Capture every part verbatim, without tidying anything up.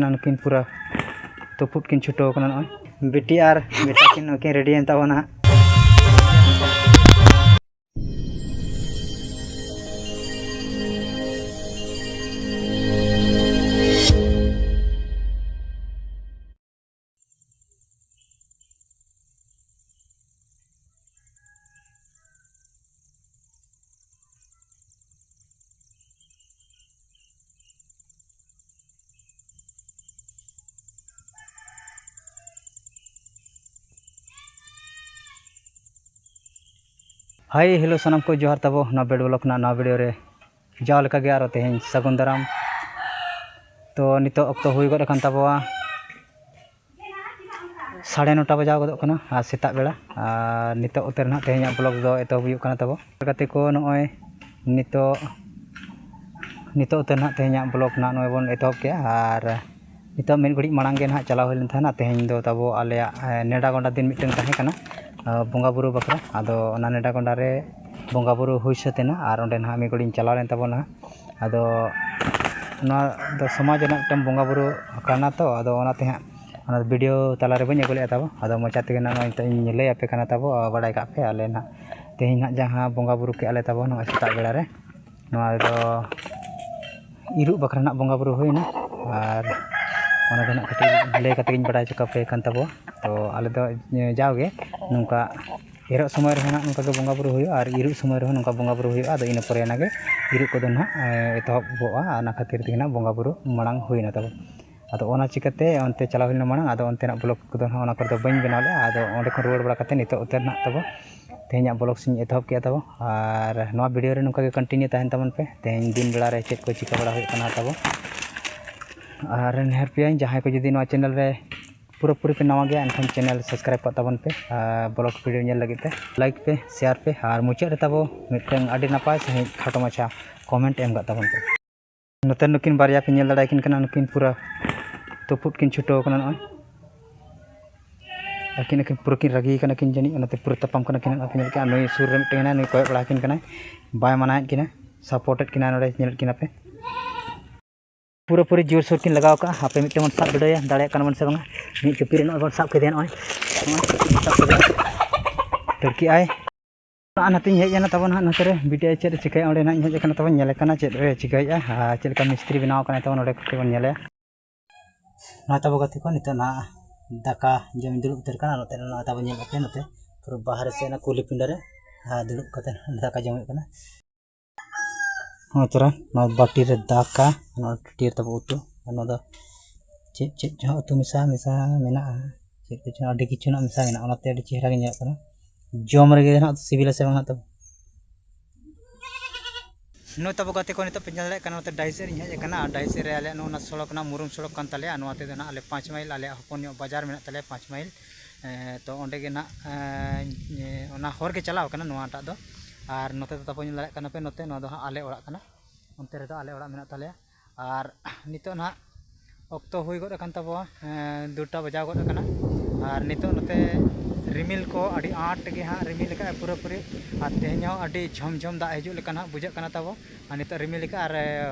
ᱱᱩᱠᱤᱱ ᱯᱩᱨᱟᱹ ᱛᱩᱯᱩᱫ ᱠᱤᱱ ᱪᱷᱩᱴᱟᱹᱣ ᱠᱟᱱᱟ᱾ ᱱᱚᱜᱼᱚᱭ ᱵᱤᱴᱤ ᱟᱨ ᱵᱮᱴᱟ ᱠᱤᱱ ᱱᱩᱠᱤᱱ ᱨᱮᱰᱤᱭᱮᱱ ᱛᱟᱵᱚᱱᱟ ᱦᱟᱸᱜ᱾ ᱦᱟᱭ ᱦᱮᱞᱳ ᱥᱟᱱᱟᱢ ᱠᱚ ᱡᱚᱦᱟᱨ ᱛᱟᱵᱚ ᱱᱚᱣᱟ ᱵᱮᱰ ᱵᱞᱚᱜ ᱨᱮᱱᱟᱜ ᱱᱟᱣᱟ ᱵᱷᱤᱰᱤᱭᱳ ᱨᱮ ᱡᱟᱣ ᱞᱮᱠᱟᱜᱮ ᱟᱨᱚ ᱛᱮᱦᱮᱧ ᱥᱟᱹᱜᱩᱱ ᱫᱟᱨᱟᱢ᱾ ᱛᱚ ᱱᱤᱛᱚᱜ ᱚᱠᱛᱚ ᱦᱩᱭ ᱜᱚᱫ ᱟᱠᱟᱱ ᱛᱟᱵᱚᱣᱟ ᱥᱟᱲᱮ ᱱᱚᱴᱟ ᱵᱟᱡᱟᱣ ᱜᱚᱫᱚᱜ ᱠᱟᱱᱟ ᱟᱨ ᱥᱮᱛᱟᱜ ᱵᱮᱲᱟ᱾ ᱟᱨ ᱱᱤᱛᱚᱜ ᱩᱛᱟᱹᱨ ᱱᱟᱦᱟᱜ ᱛᱮᱦᱮᱧᱟᱜ ᱵᱞᱚᱜ ᱫᱚ ᱮᱛᱚᱦᱚᱵ ᱦᱩᱭᱩᱜ ᱠᱟᱱᱟ ᱛᱟᱵᱚ᱾ ᱜᱟᱛᱮ ᱠᱚ ᱱᱚᱜᱼᱚᱭ ᱱᱤᱛᱚᱜ ᱱᱤᱛᱚᱜ ᱩᱛᱟᱹᱨ ᱱᱟᱦᱟᱜ ᱛᱮᱦᱮᱧᱟᱜ ᱵᱞᱚᱜ ᱱᱟᱦᱟᱜ ᱱᱚᱜᱼᱚᱭ ᱵᱚᱱ ᱮᱛᱚᱦᱚᱵ ᱠᱮᱜᱼᱟ᱾ ᱟᱨ ᱱᱤᱛᱚᱜ ᱢᱤᱫ ᱜᱷᱟᱹᱲᱤᱡ ᱢᱟᱲᱟᱝ ᱜᱮ ᱱᱟᱦᱟᱜ ᱪᱟᱞᱟᱣ ᱦᱩᱭ ᱞᱮᱱ ᱛᱟᱦᱮᱱᱟ᱾ ᱛᱮᱦᱮᱧ ᱫᱚ ᱛᱟᱵᱚ ᱟᱞᱮᱭᱟᱜ ᱱᱮᱰᱟ ᱜᱚᱸᱰᱟ ᱫᱤᱱ ᱢᱤᱫᱴᱟᱝ ᱛᱟᱦᱮᱸ ᱠᱟᱱᱟ ᱵᱚᱸᱜᱟ ᱵᱩᱨᱩ ᱵᱟᱠᱷᱨᱟ᱾ ᱟᱫᱚ ᱚᱱᱟ ᱱᱮᱰᱟ ᱜᱚᱸᱰᱟ ᱨᱮ ᱵᱚᱸᱜᱟ ᱵᱩᱨᱩ ᱦᱩᱭ ᱥᱟᱹᱛ ᱮᱱᱟ ᱟᱨ ᱚᱸᱰᱮ ᱱᱟᱦᱟᱜ ᱢᱤᱫ ᱜᱷᱟᱹᱲᱤᱡ ᱤᱧ ᱪᱟᱞᱟᱣ ᱞᱮᱱ ᱛᱟᱵᱚᱱᱟ᱾ ᱟᱫᱚ ᱱᱚᱣᱟ ᱫᱚ ᱥᱚᱢᱟᱡᱽ ᱨᱮᱱᱟᱜ ᱢᱤᱫᱴᱟᱝ ᱵᱚᱸᱜᱟ ᱵᱩᱨᱩ ᱠᱟᱱᱟ ᱛᱚ, ᱟᱫᱚ ᱚᱱᱟᱛᱮ ᱦᱟᱸᱜ ᱚᱱᱟ ᱵᱷᱤᱰᱤᱭᱳ ᱛᱟᱞᱟᱨᱮ ᱵᱟᱹᱧ ᱟᱹᱜᱩ ᱞᱮᱫᱼᱟ ᱛᱟᱵᱚ᱾ ᱟᱫᱚ ᱢᱚᱪᱟ ᱛᱮᱜᱮ ᱱᱟᱜ ᱱᱚᱜᱼᱚᱭ ᱱᱤᱛᱚᱜ ᱤᱧ ᱞᱟᱹᱭ ᱟᱯᱮ ᱠᱟᱱᱟ ᱛᱟᱵᱚ, ᱵᱟᱲᱟᱭ ᱠᱟᱜ ᱯᱮ᱾ ᱟᱞᱮ ᱱᱟᱜ ᱛᱮᱦᱮᱧ ᱱᱟᱜ ᱡᱟᱦᱟᱸ ᱵᱚᱸᱜᱟ ᱵᱩᱨᱩ ᱠᱮᱜᱼᱟ ᱞᱮ ᱛᱟᱵᱚ ᱱᱚᱜᱼᱚᱭ ᱥᱮᱛᱟᱜ ᱵᱮᱲᱟ ᱨᱮ, ᱱᱚᱣᱟ ᱫᱚ ᱤᱨᱚᱜ ᱵᱟᱠᱷᱨᱟ ᱱᱟᱜ ᱵᱚᱸᱜᱟ ᱵᱩᱨᱩ ᱦᱩᱭᱱᱟ᱾ ᱟᱨ ᱚᱱᱟ ᱫᱚ ᱱᱟᱜ ᱠᱟᱹᱴᱤᱡ ᱞᱟᱹᱭ ᱠᱟᱛᱮ ᱜᱤᱧ ᱵᱟᱲᱟᱭ ᱦᱚᱪᱚ ᱠᱟᱯᱮ ᱠᱟᱱ ᱛᱟᱵᱚ᱾ ᱛᱚ ᱟᱞᱮ ᱫᱚ ᱡᱟᱣᱜᱮ ᱱᱚᱝᱠᱟ ᱮᱨᱚᱜ ᱥᱚᱢᱚᱭ ᱨᱮᱦᱚᱸ ᱱᱟᱜ ᱱᱚᱝᱠᱟ ᱜᱮ ᱵᱚᱸᱜᱟ ᱵᱩᱨᱩ ᱦᱩᱭᱩᱜᱼᱟ ᱟᱨ ᱤᱨᱚᱜ ᱥᱚᱢᱚᱭ ᱨᱮᱦᱚᱸ ᱱᱚᱝᱠᱟ ᱵᱚᱸᱜᱟ ᱵᱩᱨᱩ ᱦᱩᱭᱩᱜᱼᱟ᱾ ᱟᱫᱚ ᱤᱱᱟᱹ ᱯᱚᱨᱮ ᱱᱟᱜ ᱜᱮ ᱤᱨᱚᱜ ᱠᱚᱫᱚ ᱱᱟᱜ ᱮᱛᱚᱦᱚᱵᱚᱜᱼᱟ᱾ ᱚᱱᱟ ᱠᱷᱟᱹᱛᱤᱨ ᱛᱮᱜᱮ ᱱᱟᱜ ᱵᱚᱸᱜᱟ ᱵᱩᱨᱩ ᱢᱟᱲᱟᱝ ᱦᱩᱭᱱᱟ ᱛᱟᱵᱚ᱾ ᱟᱫᱚ ᱚᱱᱟ ᱪᱤᱠᱟᱹᱛᱮ ᱚᱱᱛᱮ ᱪᱟᱞᱟᱣ ᱦᱩᱭ ᱞᱮᱱᱟ ᱢᱟᱲᱟᱝ, ᱟᱫᱚ ᱚᱱᱛᱮᱱᱟᱜ ᱵᱞᱚᱜ ᱠᱚᱫᱚ ᱱᱟᱦᱟᱜ ᱚᱱᱟ ᱠᱚᱨᱮ ᱫᱚ ᱵᱟᱹᱧ ᱵᱮᱱᱟᱣ ᱞᱮᱫᱼᱟ᱾ ᱟᱫᱚ ᱚᱸᱰᱮ ᱠᱷᱚᱱ ᱨᱩᱣᱟᱹᱲ ᱵᱟᱲᱟ ᱠᱟᱛᱮ ᱱᱤᱛᱚᱜ ᱩᱛᱟᱹᱨ ᱱᱟᱦᱟᱜ ᱛᱟᱵᱚ ᱛᱮᱦᱮᱧᱟᱜ ᱵᱞᱚᱜ ᱥᱮᱧ ᱮᱛᱚᱦᱚᱵ ᱠᱮᱜᱼᱟ ᱛᱟᱵᱚ᱾ ᱟᱨ ᱱᱚᱣᱟ ᱵᱷᱤᱰᱤᱭᱳ ᱨᱮ ᱱᱚᱝᱠᱟ ᱜᱮ ᱠᱚᱱᱴᱤᱱᱤᱭᱩ ᱛᱟᱦᱮᱱ ᱛᱟᱵᱚᱱ ᱯᱮ, ᱛᱮᱦᱮᱧ ᱫᱤᱱ ᱵᱮᱲᱟ ᱨᱮ ᱪᱮᱫ ᱠᱚ ᱪᱤᱠᱟᱹ ᱵᱟᱲᱟ ᱦᱩᱭᱩᱜ ᱠᱟᱱᱟ ᱛᱟᱵᱚ᱾ ᱟᱨ ᱱᱮᱦᱚᱨ ᱯᱮᱭᱟᱧ, ᱡᱟᱦᱟᱸᱭ ᱠᱚ ᱡᱩᱫᱤ ᱱᱚᱣᱟ ᱪᱮᱱᱮᱞ ᱨᱮ ᱯᱩᱨᱟᱹᱯᱩᱨᱤ ᱯᱮ ᱱᱟᱣᱟ ᱜᱮᱭᱟ, ᱮᱱᱠᱷᱟᱱ ᱪᱮᱱᱮᱞ ᱥᱟᱵᱥᱠᱨᱟᱭᱤᱵ ᱠᱟᱜ ᱛᱟᱵᱚᱱ ᱯᱮ᱾ ᱟᱨ ᱵᱞᱚᱜ ᱵᱷᱤᱰᱤᱭᱳ ᱧᱮᱞ ᱞᱟᱹᱜᱤᱫ ᱛᱮ ᱞᱟᱭᱤᱠ ᱯᱮ, ᱥᱮᱭᱟᱨ ᱯᱮ, ᱟᱨ ᱢᱩᱪᱟᱹᱫ ᱨᱮ ᱛᱟᱵᱚ ᱢᱤᱫᱴᱟᱝ ᱟᱹᱰᱤ ᱱᱟᱯᱟᱭ ᱥᱟᱺᱦᱤᱡ ᱠᱷᱟᱴᱚ ᱢᱟᱪᱷᱟ ᱠᱚᱢᱮᱱᱴ ᱮᱢ ᱠᱟᱜ ᱛᱟᱵᱚᱱ ᱯᱮ᱾ ᱱᱚᱛᱮ ᱱᱩᱠᱤᱱ ᱵᱟᱨᱭᱟ ᱯᱮ ᱧᱮᱞ ᱫᱟᱲᱮᱭᱟᱠᱤᱱ ᱠᱟᱱᱟ, ᱱᱩᱠᱤᱱ ᱯᱩᱨᱟᱹ ᱛᱩᱯᱩᱫ ᱠᱤᱱ ᱪᱷᱩᱴᱟᱹᱣ ᱠᱟᱱᱟ᱾ ᱱᱚᱜᱼᱚᱭ ᱟᱹᱠᱤᱱ, ᱟᱹᱠᱤᱱ ᱯᱩᱨᱟᱹ ᱠᱤᱱ ᱨᱟᱹᱜᱤ ᱠᱟᱱᱟ ᱠᱤᱱ ᱡᱟᱹᱱᱤᱡ, ᱚᱱᱟᱛᱮ ᱯᱩᱨᱟᱹ ᱛᱟᱯᱟᱢ ᱠᱟᱱᱟ ᱠᱤᱱ᱾ ᱟᱯᱮ ᱧᱮᱞ ᱠᱮᱜᱼᱟ, ᱱᱩᱭ ᱥᱩᱨ ᱨᱮ ᱢᱤᱫᱴᱟᱝ ᱦᱮᱱᱟᱭ, ᱱᱩᱭ ᱠᱚᱭᱚᱜ ᱵᱟᱲᱟ ᱟᱹᱠᱤᱱ ᱠᱟᱱᱟᱭ, ᱵᱟᱭ ᱢᱟᱱᱟᱭᱮᱫ ᱠᱤᱱᱟ, ᱥᱟᱯᱳᱨᱴᱮᱫ ᱠᱤᱱᱟ᱾ ᱱᱚᱰᱮ ᱧᱮᱞᱮᱫ ᱠᱤᱱᱟ ᱯᱮ᱾ ᱯᱩᱨᱟᱹᱯᱩᱨᱤ ᱡᱳᱨᱥᱳᱨ ᱠᱤᱱ ᱞᱟᱜᱟᱣ ᱠᱟᱜᱼᱟ᱾ ᱦᱟᱯᱮ ᱢᱤᱫᱴᱮᱱ ᱵᱚᱱ ᱥᱟᱵ ᱵᱤᱰᱟᱹᱣᱮᱭᱟ, ᱫᱟᱲᱮᱭᱟᱜ ᱠᱟᱱᱟ ᱵᱚᱱ ᱥᱮ ᱵᱟᱝᱟ᱾ ᱢᱤᱫ ᱪᱩᱯᱤ ᱨᱮ ᱱᱚᱜᱼᱚᱭ ᱵᱚᱱ ᱥᱟᱵ ᱠᱮᱫᱮᱭᱟ, ᱱᱚᱜᱼᱚᱭ ᱥᱟᱵ ᱠᱮᱫᱮᱭᱟ, ᱴᱟᱹᱨᱠᱤ ᱟᱭ᱾ ᱟᱨ ᱱᱟᱛᱮᱧ ᱦᱮᱡ ᱮᱱᱟ ᱛᱟᱵᱚᱱ ᱦᱟᱸᱜ ᱱᱚᱛᱮ ᱨᱮ, ᱵᱤᱴᱤ ᱟᱭ ᱪᱮᱫ ᱮ ᱪᱤᱠᱟᱹᱭᱟ ᱚᱸᱰᱮ ᱱᱟᱦᱟᱜ ᱤᱧ ᱦᱮᱡ ᱟᱠᱟᱱᱟ ᱛᱟᱵᱚᱱ, ᱧᱮᱞᱮ ᱠᱟᱱᱟ ᱪᱮᱫ ᱮ ᱪᱤᱠᱟᱹᱭᱮᱫᱼᱟ ᱟᱨ ᱪᱮᱫ ᱞᱮᱠᱟ ᱢᱤᱥᱛᱨᱤ ᱵᱮᱱᱟᱣ ᱠᱟᱱᱟᱭ ᱛᱟᱵᱚᱱ, ᱚᱸᱰᱮ ᱠᱟᱹᱴᱤᱡ ᱵᱚᱱ ᱧᱮᱞᱮᱭᱟ᱾ ᱱᱚᱣᱟ ᱛᱟᱵᱚ ᱜᱟᱛᱮ ᱠᱚ, ᱱᱤᱛᱚᱜ ᱱᱟᱦᱟᱜ ᱫᱟᱠᱟ ᱡᱚᱢ ᱫᱩᱲᱩᱵ ᱩᱛᱟᱹᱨ ᱠᱟᱱᱟ᱾ ᱱᱚᱛᱮ ᱱᱚᱣᱟ ᱛᱟᱵᱚ ᱧᱮᱞ ᱠᱟᱛᱮ ᱱᱚᱛᱮ ᱯᱩᱨᱟᱹ ᱵᱟᱦᱨᱮ ᱥᱮᱫ ᱚᱱᱟ ᱠᱩᱞᱦᱤ ᱯᱤᱸᱰᱟᱹ ᱨᱮ ᱟᱨ ᱫᱩᱲᱩᱵ ᱠᱟᱛᱮ ᱫᱟᱠᱟ ᱡᱚᱢ ᱦᱩᱭᱩᱜ ᱠᱟᱱᱟ᱾ ᱱᱚᱜᱼᱚᱭ ᱛᱚᱨᱟ ᱱᱚᱣᱟ ᱵᱟᱹᱴᱤ ᱨᱮ ᱫᱟᱠᱟ, ᱱᱚᱣᱟ ᱴᱟᱹᱴᱭᱟᱹ ᱨᱮ ᱛᱟᱵᱚ ᱩᱛᱩ, ᱟᱨ ᱱᱚᱣᱟ ᱫᱚ ᱪᱮᱫ ᱪᱮᱫ ᱪᱚ ᱦᱟᱸᱜ ᱩᱛᱩ ᱢᱮᱥᱟ ᱢᱮᱥᱟ ᱢᱮᱱᱟᱜᱼᱟ, ᱪᱮᱫ ᱠᱚᱪᱚ ᱟᱹᱰᱤ ᱠᱤᱪᱷᱩ ᱱᱟᱜ ᱢᱮᱥᱟ ᱢᱮᱱᱟᱜᱼᱟ, ᱚᱱᱟᱛᱮ ᱟᱹᱰᱤ ᱪᱮᱦᱨᱟ ᱜᱮ ᱧᱮᱞᱚᱜ ᱠᱟᱱᱟ᱾ ᱡᱚᱢ ᱨᱮᱜᱮ ᱱᱟᱜ ᱥᱤᱵᱤᱞᱟ ᱥᱮ ᱵᱟᱝ ᱦᱟᱸᱜ ᱛᱚ᱾ ᱱᱚᱜᱼᱚᱭ ᱛᱟᱵᱚ ᱜᱟᱛᱮ ᱠᱚ, ᱱᱤᱛᱚᱜ ᱯᱮ ᱧᱮᱞ ᱫᱟᱲᱮᱭᱟᱜ ᱠᱟᱱᱟ, ᱱᱚᱛᱮ ᱰᱟᱹᱦᱤ ᱥᱮᱫ ᱨᱤᱧ ᱦᱮᱡ ᱟᱠᱟᱱᱟ᱾ ᱟᱨ ᱰᱟᱹᱦᱤ ᱥᱮᱫ ᱨᱮ ᱟᱞᱮᱭᱟᱜ ᱱᱚᱜᱼᱚ ᱱᱟ ᱥᱚᱲᱚᱠ ᱠᱟᱱᱟ, ᱢᱩᱨᱩᱢ ᱥᱚᱲᱚᱠ ᱠᱟᱱ ᱛᱟᱞᱮᱭᱟ᱾ ᱱᱚᱣᱟ ᱛᱮᱫᱚ ᱱᱟᱜ ᱟᱞᱮ ᱯᱟᱸᱪ ᱢᱟᱭᱤᱞ, ᱟᱞᱮᱭᱟᱜ ᱦᱚᱯᱚᱱ ᱧᱚᱜ ᱵᱟᱡᱟᱨ ᱢᱮᱱᱟᱜ ᱛᱟᱞᱮᱭᱟ ᱯᱟᱸᱪ ᱢᱟᱭᱤᱞ᱾ ᱮᱸ, ᱛᱚ ᱚᱸᱰᱮ ᱜᱮ ᱱᱟᱜ, ᱮᱸ, ᱚᱱᱟ ᱦᱚᱨ ᱜᱮ ᱪᱟᱞᱟᱣ ᱠᱟᱱᱟ ᱱᱚᱣᱟᱴᱟᱜ ᱫᱚ᱾ ᱟᱨ ᱱᱚᱛᱮ ᱫᱚ ᱛᱟᱵᱚ ᱧᱮᱞ ᱫᱟᱲᱮᱭᱟᱜ ᱠᱟᱱᱟ ᱯᱮ, ᱱᱚᱛᱮ ᱱᱚᱣᱟ ᱫᱚ ᱦᱟᱸᱜ ᱟᱞᱮ ᱚᱲᱟᱜ ᱠᱟᱱᱟ, ᱚᱱᱛᱮ ᱨᱮᱫᱚ ᱟᱞᱮ ᱚᱲᱟᱜ ᱢᱮᱱᱟᱜ ᱛᱟᱞᱮᱭᱟ᱾ ᱟᱨ ᱱᱤᱛᱚᱜ ᱱᱟᱦᱟᱜ ᱚᱠᱛᱚ ᱦᱩᱭ ᱜᱚᱫ ᱟᱠᱟᱱ ᱛᱟᱵᱚᱣᱟ, ᱮᱸ, ᱫᱩᱴᱟ ᱵᱟᱡᱟᱣ ᱜᱚᱫ ᱟᱠᱟᱱᱟ᱾ ᱟᱨ ᱱᱤᱛᱚᱜ ᱱᱚᱛᱮ ᱨᱤᱢᱤᱞ ᱠᱚ ᱟᱹᱰᱤ ᱟᱸᱴ ᱜᱮ ᱦᱟᱸᱜ ᱨᱤᱢᱤᱞ ᱟᱠᱟᱫᱼᱟᱭ ᱯᱩᱨᱟᱹᱯᱩᱨᱤ᱾ ᱟᱨ ᱛᱮᱦᱮᱧ ᱦᱚᱸ ᱟᱹᱰᱤ ᱡᱷᱚᱢ ᱡᱷᱚᱢ ᱫᱟᱜ ᱦᱤᱡᱩᱜ ᱞᱮᱠᱟ ᱱᱟᱦᱟᱜ ᱵᱩᱡᱷᱟᱹᱜ ᱠᱟᱱᱟ ᱛᱟᱵᱚ᱾ ᱟᱨ ᱱᱤᱛᱚᱜ ᱨᱤᱢᱤᱞ ᱟᱠᱟᱫᱼᱟ ᱟᱨ, ᱮ,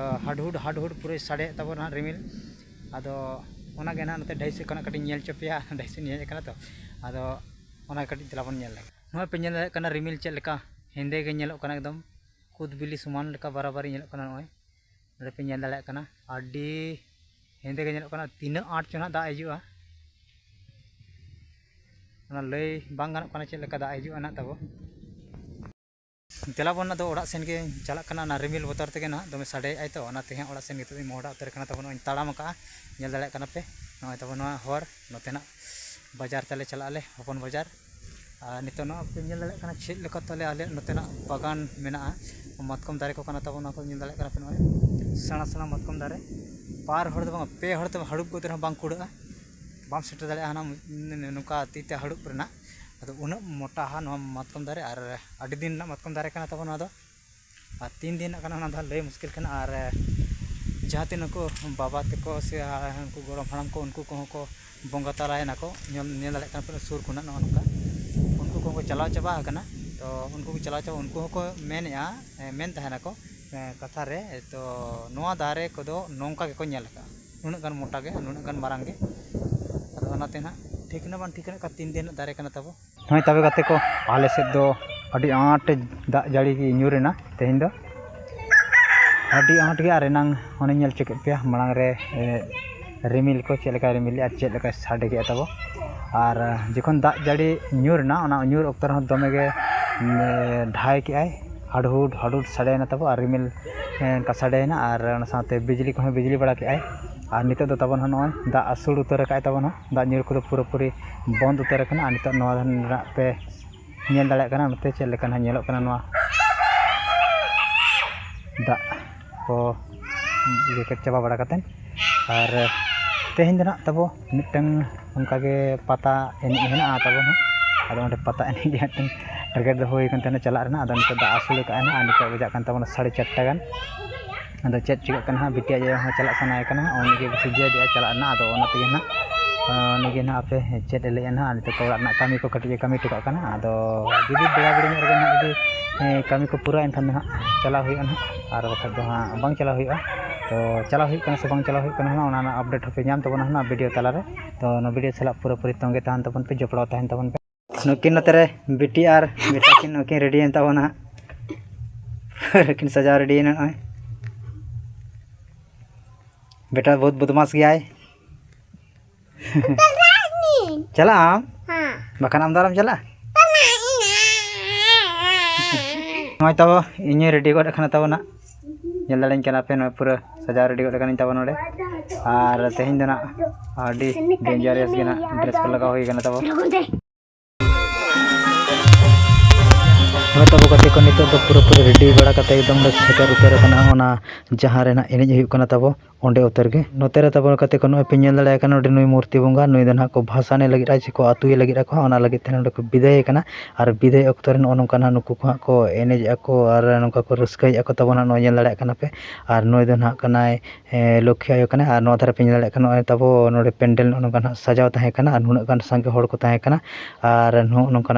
ᱦᱟᱰᱦᱩᱰ ᱦᱟᱰᱦᱩᱰ ᱯᱩᱨᱟᱹᱭ ᱥᱟᱰᱮᱭᱮᱫ ᱛᱟᱵᱚᱱᱟ ᱱᱟᱦᱟᱜ ᱨᱤᱢᱤᱞ᱾ ᱟᱫᱚ ᱚᱱᱟᱜᱮ ᱱᱟᱦᱟᱜ ᱱᱚᱛᱮ ᱰᱟᱹᱦᱤ ᱥᱮᱫ ᱠᱷᱚᱱᱟᱜ ᱠᱟᱹᱴᱤᱡ ᱤᱧ ᱧᱮᱞ ᱦᱚᱪᱚ ᱯᱮᱭᱟ, ᱰᱟᱹᱦᱤ ᱥᱮᱫ ᱤᱧ ᱦᱮᱡ ᱟᱠᱟᱱᱟ ᱛᱚ᱾ ᱟᱫᱚ ᱚᱱᱟ ᱠᱟᱹᱴᱤᱡ ᱫᱮᱞᱟ ᱵᱚᱱ ᱧᱮᱞ ᱞᱮᱜᱮ᱾ ᱱᱚᱜᱼᱚᱭ ᱯᱮ ᱧᱮᱞ ᱫᱟᱲᱮᱭᱟᱜ ᱠᱟᱱᱟ ᱨᱤᱢᱤᱞ ᱪᱮᱫ ᱞᱮᱠᱟ ᱦᱮᱸᱫᱮ ᱜᱮ ᱧᱮᱞᱚᱜ ᱠᱟᱱᱟ, ᱮᱠᱫᱚᱢ ᱠᱩᱫ ᱵᱤᱞᱤ ᱥᱚᱢᱟᱱ ᱞᱮᱠᱟ ᱵᱟᱨᱟᱵᱟᱨᱤ ᱧᱮᱞᱚᱜ ᱠᱟᱱᱟ᱾ ᱱᱚᱜᱼᱚᱭ ᱱᱚᱰᱮ ᱯᱮ ᱧᱮᱞ ᱫᱟᱲᱮᱭᱟᱜ ᱠᱟᱱᱟ, ᱟᱹᱰᱤ ᱦᱮᱸᱫᱮ ᱜᱮ ᱧᱮᱞᱚᱜ ᱠᱟᱱᱟ᱾ ᱛᱤᱱᱟᱹᱜ ᱟᱸᱴ ᱪᱚ ᱱᱟᱦᱟᱜ ᱫᱟᱜ ᱦᱤᱡᱩᱜᱼᱟ, ᱚᱱᱟ ᱞᱟᱹᱭ ᱵᱟᱝ ᱜᱟᱱᱚᱜ ᱠᱟᱱᱟ ᱪᱮᱫ ᱞᱮᱠᱟ ᱫᱟᱜ ᱦᱤᱡᱩᱜᱼᱟ ᱱᱟᱦᱟᱜ ᱛᱟᱵᱚ᱾ ᱫᱮᱞᱟ ᱵᱚᱱ ᱟᱫᱚ ᱚᱲᱟᱜ ᱥᱮᱱ ᱜᱮ ᱪᱟᱞᱟᱜ ᱠᱟᱱᱟ, ᱚᱱᱟ ᱨᱤᱢᱤᱞ ᱵᱚᱛᱚᱨ ᱛᱮᱜᱮ ᱱᱟᱦᱟᱜ ᱫᱚᱢᱮ ᱥᱟᱰᱮᱭᱮᱫᱼᱟᱭ ᱛᱚ, ᱚᱱᱟᱛᱮ ᱦᱟᱸᱜ ᱚᱲᱟᱜ ᱥᱮᱱ ᱜᱮ ᱱᱤᱛᱚᱜ ᱫᱚᱧ ᱢᱚᱦᱰᱟ ᱩᱛᱟᱹᱨ ᱠᱟᱱᱟ᱾ ᱛᱟᱵᱚ ᱱᱚᱜᱼᱚᱭ ᱤᱧ ᱛᱟᱲᱟᱢ ᱟᱠᱟᱫᱼᱟ, ᱧᱮᱞ ᱫᱟᱲᱮᱭᱟᱜ ᱠᱟᱱᱟ ᱯᱮ, ᱱᱚᱜᱼᱚᱭ ᱛᱟᱵᱚ ᱱᱚᱣᱟ ᱦᱚᱨ ᱱᱚᱛᱮᱱᱟᱜ ᱵᱟᱡᱟᱨ ᱛᱮᱞᱮ ᱪᱟᱞᱟᱜ ᱟᱞᱮ, ᱦᱚᱯᱚᱱ ᱵᱟᱡᱟᱨ᱾ ᱟᱨ ᱱᱤᱛᱚᱜ ᱱᱚᱣᱟ ᱯᱮ ᱧᱮᱞ ᱫᱟᱲᱮᱭᱟᱜ ᱠᱟᱱᱟ ᱪᱮᱫ ᱞᱮᱠᱟ ᱛᱟᱞᱮ ᱟᱞᱮᱭᱟᱜ ᱱᱚᱛᱮᱱᱟᱜ ᱵᱟᱜᱟᱱ ᱢᱮᱱᱟᱜᱼᱟ, ᱢᱟᱛᱠᱚᱢ ᱫᱟᱨᱮ ᱠᱚ ᱠᱟᱱᱟ ᱛᱟᱵᱚ, ᱱᱚᱣᱟ ᱠᱚ ᱧᱮᱞ ᱫᱟᱲᱮᱭᱟᱜ ᱠᱟᱱᱟ ᱯᱮ, ᱱᱚᱜᱼᱚᱭ ᱥᱮᱬᱟ ᱥᱮᱬᱟ ᱢᱟᱛᱠᱚᱢ ᱫᱟᱨᱮ᱾ ᱵᱟᱨ ᱦᱚᱲ ᱫᱚ ᱵᱟᱝ, ᱯᱮ ᱦᱚᱲ ᱛᱮ ᱦᱟᱹᱲᱩᱵ ᱠᱚᱛᱮ ᱨᱮᱦᱚᱸ ᱵᱟᱝ ᱠᱩᱲᱟᱹᱜᱼᱟ, ᱵᱟᱢ ᱥᱮᱴᱮᱨ ᱫᱟᱲᱮᱭᱟᱜᱼᱟ ᱦᱟᱱᱟ ᱱᱚᱝᱠᱟ ᱛᱤ ᱛᱮ ᱦᱟᱹᱲᱩᱵ ᱨᱮᱱᱟᱜ᱾ ᱟᱫᱚ ᱩᱱᱟᱹᱜ ᱢᱚᱴᱟᱦᱟ ᱱᱚᱣᱟ ᱢᱟᱛᱠᱚᱢ ᱫᱟᱨᱮ, ᱟᱨ ᱟᱹᱰᱤ ᱫᱤᱱ ᱨᱮᱱᱟᱜ ᱢᱟᱛᱠᱚᱢ ᱫᱟᱨᱮ ᱠᱟᱱᱟ ᱛᱟᱵᱚ ᱱᱚᱣᱟ ᱫᱚ᱾ ᱟᱨ ᱛᱤᱱ ᱫᱤᱱ ᱨᱮᱱᱟᱜ ᱠᱟᱱᱟ ᱚᱱᱟ ᱫᱚ ᱦᱟᱸᱜ ᱞᱟᱹᱭ ᱢᱩᱥᱠᱤᱞ ᱠᱟᱱᱟ᱾ ᱟᱨ ᱡᱟᱦᱟᱸ ᱛᱤᱱ ᱩᱱᱠᱩ ᱵᱟᱵᱟ ᱛᱟᱠᱚ ᱥᱮ ᱩᱱᱠᱩ ᱜᱚᱲᱚᱢ ᱦᱟᱲᱟᱢ ᱠᱚ, ᱩᱱᱠᱩ ᱠᱚᱦᱚᱸ ᱠᱚ ᱵᱚᱸᱜᱟ ᱛᱟᱞᱟᱭᱮᱱᱟ ᱠᱚ, ᱧᱮᱞ, ᱧᱮᱞ ᱫᱟᱲᱮᱭᱟᱜ ᱠᱟᱱᱟ ᱯᱮ ᱥᱩᱨ ᱠᱷᱚᱱᱟᱜ ᱱᱚᱜᱼᱚ ᱱᱚᱝᱠᱟ᱾ ᱩᱱᱠᱩ ᱠᱚᱦᱚᱸ ᱠᱚ ᱪᱟᱞᱟᱣ ᱪᱟᱵᱟ ᱟᱠᱟᱱᱟ᱾ ᱛᱚ ᱩᱱᱠᱩ ᱠᱚ ᱪᱟᱞᱟᱣ ᱪᱟᱵᱟ, ᱩᱱᱠᱩ ᱦᱚᱸᱠᱚ ᱢᱮᱱᱮᱫᱼᱟ, ᱮ, ᱢᱮᱱ ᱛᱟᱦᱮᱱᱟᱠᱚ, ᱠᱟᱛᱷᱟ ᱨᱮ ᱛᱚ ᱱᱚᱣᱟ ᱫᱟᱨᱮ ᱠᱚᱫᱚ ᱱᱚᱝᱠᱟ ᱜᱮᱠᱚ ᱧᱮᱞ ᱟᱠᱟᱫᱼᱟ, ᱱᱩᱱᱟᱹᱜ ᱜᱟᱱ ᱢᱚᱴᱟ ᱜᱮ, ᱱᱩᱱᱟᱹᱜ ᱜᱟᱱ ᱢᱟᱨᱟᱝ ᱜᱮ᱾ ᱟᱫᱚ ᱚᱱᱟᱛᱮ ᱱᱟᱦᱟᱜ ᱴᱷᱤᱠᱟᱹᱱᱟ ᱵᱟᱝ ᱴᱷᱤᱠᱟᱹᱱᱟ ᱚᱠᱟ ᱛᱤᱱ ᱫᱤᱱ ᱨᱮᱱᱟᱜ ᱫᱟᱨᱮ ᱠᱟᱱᱟ ᱛᱟᱵᱚ᱾ ᱦᱳᱭ ᱛᱚᱵᱮ ᱜᱟᱛᱮ ᱠᱚ, ᱟᱞᱮ ᱥᱮᱫ ᱫᱚ ᱟᱹᱰᱤ ᱟᱸᱴ ᱫᱟᱜ ᱡᱟᱹᱲᱤ ᱧᱩᱨ ᱮᱱᱟ ᱛᱮᱦᱮᱧ ᱫᱚ, ᱟᱹᱰᱤ ᱟᱸᱴ ᱜᱮ᱾ ᱟᱨ ᱮᱱᱟᱝ ᱚᱱᱮᱧ ᱧᱮᱞ ᱦᱚᱪᱚ ᱠᱮᱫ ᱯᱮᱭᱟ ᱢᱟᱲᱟᱝ ᱨᱮ, ᱮ, ᱨᱤᱢᱤᱞ ᱠᱚ ᱪᱮᱫ ᱞᱮᱠᱟᱭ ᱨᱤᱢᱤᱞ ᱞᱮᱫᱼᱟ, ᱪᱮᱫ ᱞᱮᱠᱟᱭ ᱥᱟᱰᱮ ᱠᱮᱫᱼᱟ ᱛᱟᱵᱚ᱾ ᱟᱨ ᱡᱚᱠᱷᱚᱱ ᱫᱟᱜ ᱡᱟᱹᱲᱤ ᱧᱩᱨ ᱮᱱᱟ, ᱚᱱᱟ ᱧᱩᱨ ᱚᱠᱛᱚ ᱨᱮᱦᱚᱸ ᱫᱚᱢᱮ ᱜᱮ, ᱮ, ᱰᱷᱟᱭ ᱠᱮᱫᱼᱟᱭ, ᱦᱟᱰᱦᱩᱰ ᱦᱟᱰᱦᱩᱰ ᱥᱟᱰᱮᱭᱮᱱᱟ ᱛᱟᱵᱚ᱾ ᱟᱨ ᱨᱤᱢᱤᱞ, ᱮ, ᱚᱱᱠᱟ ᱥᱟᱰᱮᱭᱮᱱᱟ, ᱟᱨ ᱚᱱᱟ ᱥᱟᱶᱛᱮ ᱵᱤᱡᱽᱞᱤ ᱠᱚᱦᱚᱸ ᱵᱤᱡᱽᱞᱤ ᱵᱟᱲᱟ ᱠᱮᱫᱼᱟᱭ᱾ ᱟᱨ ᱱᱤᱛᱚᱜ ᱫᱚ ᱛᱟᱵᱚᱱ ᱦᱟᱸᱜ ᱱᱚᱜᱼᱚᱭ ᱫᱟᱜ ᱟᱹᱥᱩᱲ ᱩᱛᱟᱹᱨ ᱟᱠᱟᱫᱼᱟᱭ ᱛᱟᱵᱚᱱ ᱦᱟᱸᱜ, ᱫᱟᱜ ᱧᱩᱨ ᱠᱚᱫᱚ ᱯᱩᱨᱟᱹᱯᱩᱨᱤ ᱵᱚᱱᱫ ᱩᱛᱟᱹᱨ ᱟᱠᱟᱱᱟ᱾ ᱟᱨ ᱱᱤᱛᱚᱜ ᱱᱚᱣᱟ ᱨᱮᱱᱟᱜ ᱯᱮ ᱧᱮᱞ ᱫᱟᱲᱮᱭᱟᱜ ᱠᱟᱱᱟ ᱱᱚᱛᱮ ᱪᱮᱫ ᱞᱮᱠᱟ ᱱᱟᱦᱟᱜ ᱧᱮᱞᱚᱜ ᱠᱟᱱᱟ ᱱᱚᱣᱟ ᱫᱟᱜ ᱠᱚ ᱤᱭᱟᱹ ᱠᱮᱫ ᱪᱟᱵᱟ ᱵᱟᱲᱟ ᱠᱟᱛᱮᱫ᱾ ᱟᱨ ᱛᱮᱦᱮᱧ ᱫᱚ ᱱᱟᱦᱟᱜ ᱛᱟᱵᱚ ᱢᱤᱫᱴᱟᱝ ᱚᱱᱠᱟᱜᱮ ᱯᱟᱛᱟ ᱮᱱᱮᱡ ᱦᱮᱱᱟᱜᱼᱟ ᱛᱟᱵᱚ ᱱᱟᱦᱟᱜ᱾ ᱟᱫᱚ ᱚᱸᱰᱮ ᱯᱟᱛᱟ ᱮᱱᱮᱡ ᱜᱮ ᱢᱤᱫᱴᱟᱝ ᱴᱟᱨᱜᱮᱴ ᱫᱚ ᱦᱩᱭ ᱟᱠᱟᱱ ᱛᱟᱦᱮᱱᱟ ᱪᱟᱞᱟᱜ ᱨᱮᱱᱟᱜ᱾ ᱟᱫᱚ ᱱᱤᱛᱚᱜ ᱫᱟᱜ ᱟᱹᱥᱩᱲ ᱟᱠᱟᱫᱼᱟᱭ ᱱᱟᱦᱟᱜ᱾ ᱟᱨ ᱱᱤᱛᱚᱜ ᱵᱟᱡᱟᱜ ᱠᱟᱱ ᱛᱟᱵᱚᱱᱟ ᱥᱟᱲᱮ ᱪᱟᱨᱴᱟ ᱜᱟᱱ᱾ ᱟᱫᱚ ᱪᱮᱫ ᱪᱤᱠᱟᱹᱜ ᱠᱟᱱᱟ ᱦᱟᱸᱜ, ᱵᱤᱴᱤ ᱟᱡ ᱟᱭᱳ ᱦᱚᱸ ᱪᱟᱞᱟᱜ ᱥᱟᱱᱟᱭᱮ ᱠᱟᱱᱟ ᱦᱟᱸᱜ, ᱩᱱᱤ ᱜᱮ ᱵᱮᱥᱤ ᱡᱳᱨ ᱮᱫᱼᱟ ᱪᱟᱞᱟᱜ ᱨᱮᱱᱟᱜ᱾ ᱟᱫᱚ ᱚᱱᱟ ᱛᱮᱜᱮ ᱦᱟᱸᱜ, ᱩᱱᱤ ᱜᱮ ᱦᱟᱸᱜ ᱟᱯᱮ ᱪᱮᱫ ᱮ ᱞᱟᱹᱭᱮᱫᱼᱟ ᱦᱟᱸᱜ, ᱱᱤᱛᱚᱜ ᱫᱚ ᱚᱲᱟᱜ ᱨᱮᱱᱟᱜ ᱠᱟᱹᱢᱤ ᱠᱚ ᱠᱟᱹᱴᱤᱡ ᱮ ᱠᱟᱹᱢᱤ ᱦᱚᱴᱚ ᱠᱟᱜ ᱠᱟᱱᱟ᱾ ᱟᱫᱚ ᱡᱩᱫᱤ ᱵᱮᱲᱟ ᱵᱮᱲᱤ ᱧᱚᱜ ᱨᱮᱜᱮ ᱦᱟᱸᱜ ᱡᱩᱫᱤ, ᱮᱸ, ᱠᱟᱹᱢᱤ ᱠᱚ ᱯᱩᱨᱟᱹᱜᱼᱟ, ᱮᱱᱠᱷᱟᱱ ᱫᱚ ᱦᱟᱸᱜ ᱪᱟᱞᱟᱣ ᱦᱩᱭᱩᱜᱼᱟ ᱦᱟᱸᱜ, ᱟᱨ ᱵᱟᱠᱷᱟᱡ ᱫᱚ ᱦᱟᱸᱜ ᱵᱟᱝ ᱪᱟᱞᱟᱣ ᱦᱩᱭᱩᱜᱼᱟ᱾ ᱛᱚ ᱪᱟᱞᱟᱣ ᱦᱩᱭᱩᱜ ᱠᱟᱱᱟ ᱥᱮ ᱵᱟᱝ ᱪᱟᱞᱟᱣ ᱦᱩᱭᱩᱜ ᱠᱟᱱᱟ ᱦᱟᱸᱜ, ᱚᱱᱟ ᱨᱮᱱᱟᱜ ᱟᱯᱰᱮᱴ ᱦᱚᱸᱯᱮ ᱧᱟᱢ ᱛᱟᱵᱚᱱᱟ ᱦᱟᱸᱜ ᱵᱷᱤᱰᱤᱭᱳ ᱛᱟᱞᱟᱨᱮ᱾ ᱛᱚ ᱚᱱᱟ ᱵᱷᱤᱰᱤᱭᱳ ᱥᱟᱞᱟᱜ ᱯᱩᱨᱟᱹᱯᱩᱨᱤ ᱛᱚᱸᱜᱮ ᱛᱟᱦᱮᱱ ᱛᱟᱵᱚᱱ ᱯᱮ, ᱡᱚᱯᱲᱟᱣ ᱛᱟᱦᱮᱱ ᱛᱟᱵᱚᱱ ᱯᱮ᱾ ᱱᱩᱠᱤᱱ ᱱᱚᱛᱮ ᱨᱮ ᱵᱤᱴᱤ ᱟᱨ ᱵᱮᱴᱟ ᱠᱤᱱ, ᱱᱩᱠᱤᱱ ᱨᱮᱰᱤᱭᱮᱱ ᱛᱟᱵᱚᱱᱟ ᱦᱟᱸᱜ᱾ ᱱᱩᱠᱤᱱ ᱥᱟᱡᱟᱣ ᱨᱮᱰᱤᱭᱮᱱᱟ ᱱᱚᱜᱼᱚᱭ᱾ ᱵᱮᱴᱟ ᱵᱚᱦᱩᱛ ᱵᱚᱫᱢᱟᱥ ᱜᱮᱭᱟᱭ᱾ ᱪᱟᱞᱟᱜ ᱟᱢ? ᱦᱮᱸ᱾ ᱵᱟᱠᱷᱟᱱ ᱟᱢ ᱫᱚ ᱟᱞᱚᱢ ᱪᱟᱞᱟᱜᱼᱟ? ᱱᱚᱜᱼᱚᱭ ᱛᱟᱵᱚ ᱤᱧ ᱨᱮᱰᱤ ᱜᱚᱫ ᱟᱠᱟᱱᱟ ᱛᱟᱵᱚ ᱱᱟᱜ᱾ ᱧᱮᱞ ᱫᱟᱲᱮᱧ ᱠᱟᱱᱟ ᱯᱮ, ᱱᱚᱜᱼᱚᱭ ᱯᱩᱨᱟᱹ ᱥᱟᱡᱟᱣ ᱨᱮᱰᱤ ᱜᱚᱫ ᱟᱠᱟᱱᱟᱹᱧ ᱛᱟᱵᱚ ᱱᱚᱰᱮ᱾ ᱟᱨ ᱛᱮᱦᱮᱧ ᱫᱚ ᱱᱟᱜ ᱟᱹᱰᱤ ᱰᱮᱧᱡᱟᱨᱤᱭᱟᱥ ᱜᱮ ᱱᱟᱜ ᱰᱨᱮᱥ ᱠᱚ ᱞᱟᱜᱟᱣ ᱦᱩᱭ ᱟᱠᱟᱱᱟ ᱛᱟᱵᱚ᱾ ᱦᱳᱭ ᱛᱟᱵᱚ ᱜᱟᱛᱮ ᱠᱚ, ᱱᱤᱛᱚᱜ ᱫᱚ ᱯᱩᱨᱟᱹᱯᱩᱨᱤ ᱨᱮᱰᱤ ᱵᱟᱲᱟ ᱠᱟᱛᱮ ᱮᱠᱫᱚᱢ ᱞᱮ ᱥᱮᱴᱮᱨ ᱩᱛᱟᱹᱨ ᱟᱠᱟᱱᱟ ᱚᱱᱟ ᱡᱟᱦᱟᱸ ᱨᱮ ᱱᱟᱜ ᱮᱱᱮᱡ ᱦᱩᱭᱩᱜ ᱠᱟᱱᱟ ᱛᱟᱵᱚ, ᱚᱸᱰᱮ ᱩᱛᱟᱹᱨ ᱜᱮ᱾ ᱱᱚᱛᱮ ᱨᱮ ᱛᱟᱵᱚ ᱜᱟᱛᱮ ᱠᱚ ᱱᱚᱜᱼᱚᱭ ᱯᱮ ᱧᱮᱞ ᱫᱟᱲᱮᱭᱟᱜ ᱠᱟᱱᱟ, ᱱᱚᱰᱮ ᱱᱩᱭ ᱢᱩᱨᱛᱤ ᱵᱚᱸᱜᱟ, ᱱᱩᱭ ᱫᱚ ᱱᱟᱜ ᱠᱚ ᱵᱷᱟᱥᱟᱱᱮ ᱞᱟᱹᱜᱤᱫ ᱟᱭ ᱥᱮ ᱠᱚ ᱟᱹᱛᱩᱭᱮ ᱞᱟᱹᱜᱤᱫ ᱟᱠᱚ ᱦᱟᱸᱜ, ᱚᱱᱟ ᱞᱟᱹᱜᱤᱫ ᱛᱮ ᱱᱚᱰᱮ ᱠᱚ ᱵᱤᱫᱟᱹᱭᱮ ᱠᱟᱱᱟ᱾ ᱟᱨ ᱵᱤᱫᱟᱹᱭ ᱚᱠᱛᱚ ᱨᱮ ᱱᱚᱜᱼᱚ ᱱᱚᱝᱠᱟ ᱱᱟᱜ ᱱᱩᱠᱩ ᱠᱚ ᱦᱟᱸᱜ ᱠᱚ ᱮᱱᱮᱡᱮᱜᱼᱟ ᱠᱚ ᱟᱨ ᱱᱚᱝᱠᱟ ᱠᱚ ᱨᱟᱹᱥᱠᱟᱹᱭᱮᱫᱼᱟ ᱠᱚ ᱛᱟᱵᱚᱱ ᱦᱟᱸᱜ, ᱱᱚᱜᱼᱚᱭ ᱧᱮᱞ ᱫᱟᱲᱮᱭᱟᱜ ᱠᱟᱱᱟ ᱯᱮ᱾ ᱟᱨ ᱱᱩᱭ ᱫᱚ ᱱᱟᱜ ᱠᱟᱱᱟᱭ ᱮ, ᱞᱚᱠᱠᱷᱤ ᱟᱭᱳ ᱠᱟᱱᱟᱭ᱾ ᱟᱨ ᱱᱚᱣᱟ ᱫᱷᱟᱨᱮ ᱯᱮ ᱧᱮᱞ ᱫᱟᱲᱮᱭᱟᱜ ᱠᱟᱱᱟ, ᱱᱚᱜᱼᱚᱭ ᱛᱟᱵᱚ ᱱᱚᱰᱮ ᱯᱮᱱᱰᱮᱞ ᱱᱚᱜᱼᱚ ᱱᱚᱝᱠᱟ ᱱᱟᱜ ᱥᱟᱡᱟᱣ ᱛᱟᱦᱮᱸ ᱠᱟᱱᱟ ᱟᱨ ᱱᱩᱱᱟᱹᱜ ᱜᱟᱱ ᱥᱟᱸᱜᱮ ᱦᱚᱲ ᱠᱚ ᱛᱟᱦᱮᱸ ᱠᱟᱱᱟ᱾ ᱟᱨ ᱱᱚᱜᱼᱚ ᱱᱚᱝᱠᱟ